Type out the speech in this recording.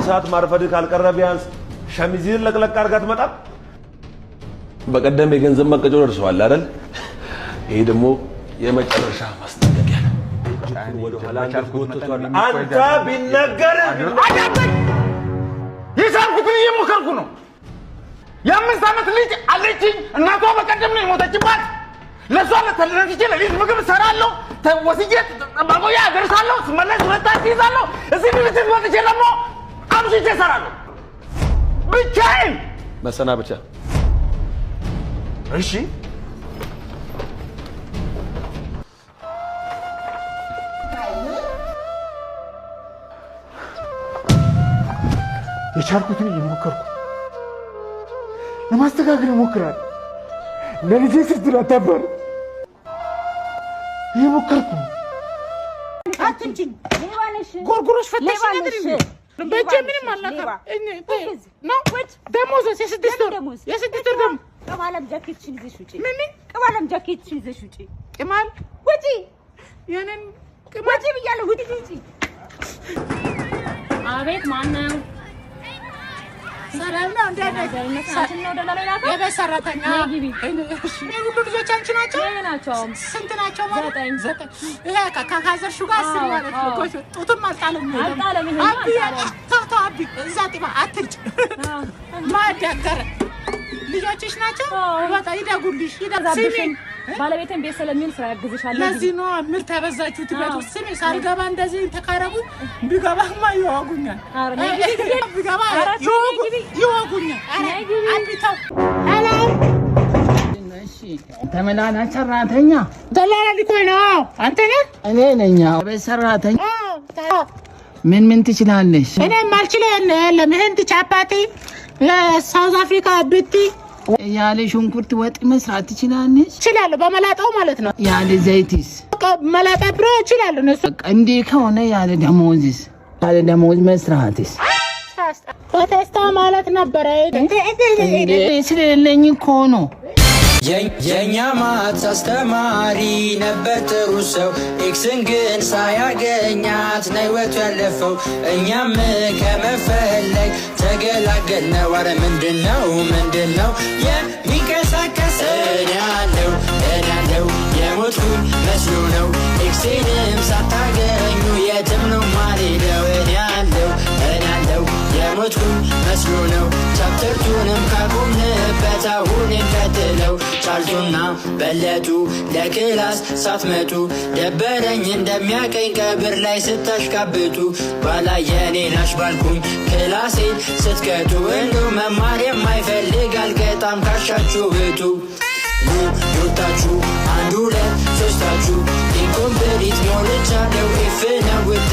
ሰዓት ማርፈድህ ካልቀረ ቢያንስ ሸሚዝህን ለቅለቅ አድርገህ አትመጣም? በቀደም የገንዘብ መቀጮ ደርሰዋል አይደል? ይሄ ደግሞ የመጨረሻ ማስጠንቀቂያ ነው። ወደኋላ አንተ ቢነገርህ አዳምጠኝ። የቻልኩትን እየሞከርኩ ነው። የ5 ዓመት ልጅ አለችኝ። እናቷ በቀደም ነው የሞተችባት። ለእሷ ተነስቼ ለሊት ምግብ እሰራለሁ፣ ወስጄ ማቆያ አደርሳለሁ፣ ስመለስ ሁለት ታክሲ ይዛለሁ። እዚህ ድርጅት መጥቼ ደግሞ አምሽቼ እሰራለሁ ብቻዬን። መሰናበቻ። እሺ። የቻልኩትን እየሞከርኩ ለማስተካከል እሞክራለሁ። ለልጄ ስትል አታባር እየሞከርኩ ነው። አትምጪኝ። ጎርጎሮሽ ፈተሽ ነገር በእጄ ምንም አልነካም ነው። ደሞዝስ የ6 ወር የ6 ወር ደሞዝ። ቅማላም ጃኬትሽን ይዘሽ ውጪ። ምን? ቅማላም ጃኬትሽን ይዘሽ ውጪ። ቅማል? ውጪ። የኔን ቅማል? ውጪ ብያለሁ። ውጪ ውጪ። አቤት፣ ማነው? ሰላም ነው? እንዴት ነሽ? የቤት ሰራተኛ። ይሄ ሁሉ ልጆች አንቺ ናቸው? ስንት ናቸው ማለት? ዘጠኝ። ይሄ ከካዘርሽው ጋር 10 ማለት ነው። ጎሽ፣ ጡትም አልጣለም። አልጣለም፣ ይሄማ አቢ አልጣለም። ተው ተው፣ አቢ እዛ ጥባ አትርጭ። ማዕድ ያጋረ ልጆችሽ ናቸው። በቃ ይደጉልሽ። ስሚ፣ ባለቤቴን ቤት ስለሚውል ስራ ያግዝሻል። ለዚህ ነው ምርት ያበዛችሁት ቤት ውስጥ። ስሚ፣ ሳልገባ እንደዚህ ተካረጉ፣ ቢገባማ ይወጉኛል። ኧረ ነይ ግቢ። ቢገባ ኧረ ነይ ግቢ። ይወጉኛል። ኧረ ነይ ግቢ። አቢ ተው። Hello። ተመላላሽ ሰራተኛ። ደላላ ልኮኝ ነው። አንተ ነህ? እኔ ነኝ። ቤት ሰራተኛ ምን ምን ትችላለሽ? እኔ የማልችለው የለም። ህንድ ቻፓቲ፣ ሳውዝ አፍሪካ ብቲ። ያለ ሽንኩርት ወጥ መስራት ትችላለሽ? እችላለሁ። በመላጣው ማለት ነው። ያለ ዘይትስ? በቃ መላጣ ብሮ እችላለሁ። እነሱ በቃ እንዲህ ከሆነ ያለ ደሞዝስ? ያለ ደሞዝ መስራትስ? ፕሮቴስታ ማለት ነበረ። እንዴ ስለሌለኝ እኮ ነው። የኛ maths አስተማሪ ነበር ጥሩ ሰው፣ ex ን ግን ሳያገኛት ነው ህይወቱ ያለፈው። እኛም ከመፈለግ ተገላገልነው። አረ ምንድነው ምንድነው የሚንቀሳቀስ? እኔ አለው እኔ አለው የሞትኩኝ መስሎ ነው። Ex ኤንም ሳታገኙ የትም ነው ማልሄደው። እኔ አለው እኔ አለው የሞትኩኝ መስሎ ነው። Chapter two ንም ካቆምንበት አሁን እንቀጥለው። ጫልቱና በለጡ ለ class ሳትመጡ ደበረኝ፣ እንደሚያቀኝ ቀብር ላይ ስታሽቃብጡ። ባላ የኔን አሽባልኩኝ class ኤን ስትቀጡ። እንደው መማር የማይፈልግ አልቀጣም ካሻችሁ ብቱ። ሉታችሁ አንድ ሁለት ሶስታችሁ incomplete ሞልቻለሁ F ነው ውጤ።